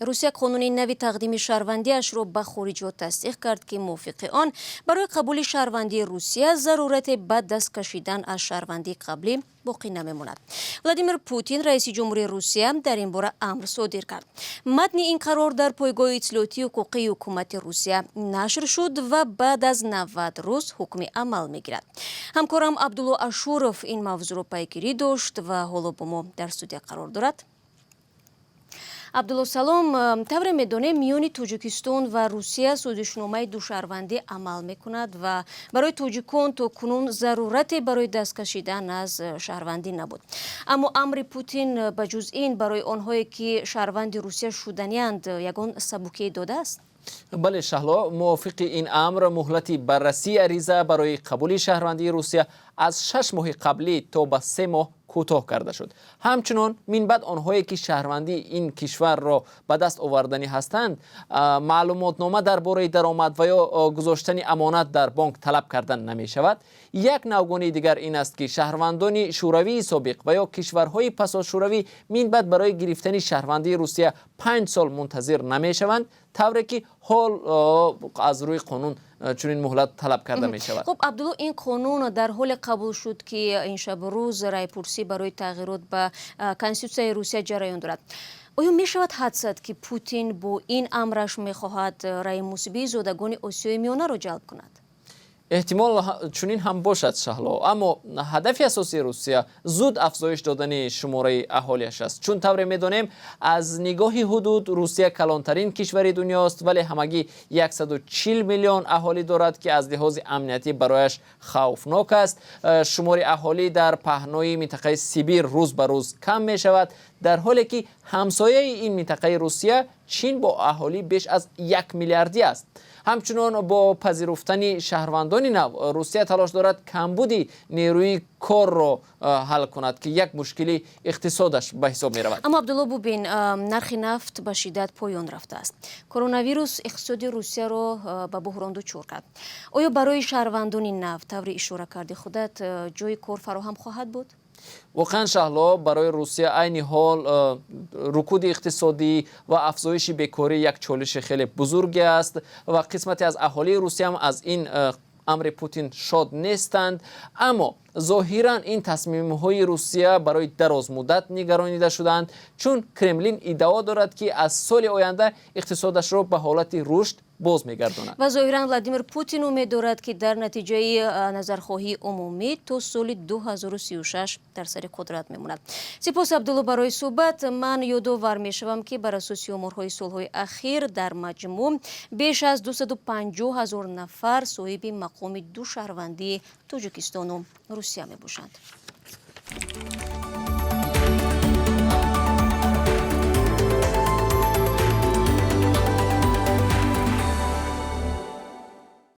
Русия қонуни нави тақдими шаҳрвандиашро ба хориҷиҳо тасдиқ кард, ки мувофиқи он барои қабули шаҳрвандии Русия зарурате ба даст кашидан аз шаҳрвандии қаблӣ боқӣ намемонад. Владимир Путин, раиси ҷумҳурии Русия, дар ин бора амр содир кард. Матни ин қарор дар пойгоҳи иттилоотии ҳуқуқии ҳукумати Русия нашр шуд ва баъд аз 90 рӯз ҳукми амал мегирад. Ҳамкорам Абдулло Ашуров ин мавзӯъро пайгирӣ дошт ва ҳоло бо мо дар студия қарор дорад. Абдулло, салом. Тавре медонем, миёни Тоҷикистон ва Русия созишномаи душаҳрвандӣ амал мекунад ва барои тоҷикон то кунун зарурате барои даст кашидан аз шаҳрвандӣ набуд. Аммо амри Путин ба ҷуз ин барои онҳое, ки шаҳрванди Русия шуданианд, ягон сабукие додааст? Бале, Шаҳло, мувофиқи ин амр муҳлати баррасии ариза барои қабули шаҳрвандии Русия аз 6 моҳи қаблӣ то ба 3 моҳ кӯтоҳ карда шуд. Ҳамчунон минбаъд онҳое, ки шаҳрвандии ин кишварро ба даст оварданӣ ҳастанд, маълумотнома дар бораи даромад ва ё гузоштани амонат дар бонк талаб кардан намешавад. Як навгонии дигар ин аст, ки шаҳрвандони Шӯравии собиқ ва ё кишварҳои пасошӯравӣ минбаъд барои гирифтани шаҳрвандии Русия 5 сол мунтазир намешаванд, тавре ки ҳол аз рӯи қонун чунин муҳлат талаб карда мешавад. Хуб, Абдулло, ин қонун дар ҳоле қабул шуд, ки ин шабу рӯз райпурсӣ барои тағйирот ба Конститутсияи Русия ҷараён дорад. Оё мешавад ҳадс зад, ки Путин бо ин амраш мехоҳад раъи мусбии зодагони Осиёи Миёнаро ҷалб кунад? Эҳтимол, чунин ҳам бошад, Шаҳло, аммо ҳадафи асосии Русия зуд афзоиш додани шумораи аҳолиаш аст, чун тавре медонем, аз нигоҳи ҳудуд Русия калонтарин кишвари дунёст, вале ҳамагӣ 140 миллион аҳолӣ дорад, ки аз лиҳози амниятӣ барояш хавфнок аст. Шумори аҳолӣ дар паҳнои минтақаи Сибир рӯз ба рӯз кам мешавад, дар ҳоле ки ҳамсояи ин минтақаи Русия, Чин, бо аҳолӣ беш аз 1 миллиардӣ аст. Ҳамчунон бо пазируфтани шаҳрвандони нав Русия талош дорад камбуди нерӯи корро ҳал кунад, ки як мушкили иқтисодаш ба ҳисоб меравад. Аммо, Абдулло, бубин, нархи нафт ба шиддат поён рафтааст, коронавирус иқтисоди Русияро ба буҳрон дучор кард. Оё барои шаҳрвандони нав, тавре ишора карди худат, ҷои кор фароҳам хоҳад буд? Воқеан, Шаҳло, барои Русия айни ҳол рукуди иқтисодӣ ва афзоиши бекорӣ як чолиши хеле бузурге аст ва қисмате аз аҳолии Русия ҳам аз ин амри Путин шод нестанд. Аммо зоҳиран ин тасмимҳои Русия барои дарозмуддат нигаронида шудаанд, чун Кремлин иддао дорад, ки аз соли оянда иқтисодашро ба ҳолати рушд боз мегардонад. Ва зоҳиран Владимир Путин умед дорад, ки дар натиҷаи назархоҳии умумӣ то соли 2036 дар сари қудрат мемонад. Сипос, Абдулло, барои суҳбат. Ман ёдовар мешавам, ки бар асоси оморҳои солҳои ахир дар маҷмӯъ беш аз 250 ҳазор нафар соҳиби мақоми ду шаҳрвандии Тоҷикистону Русия мебошанд.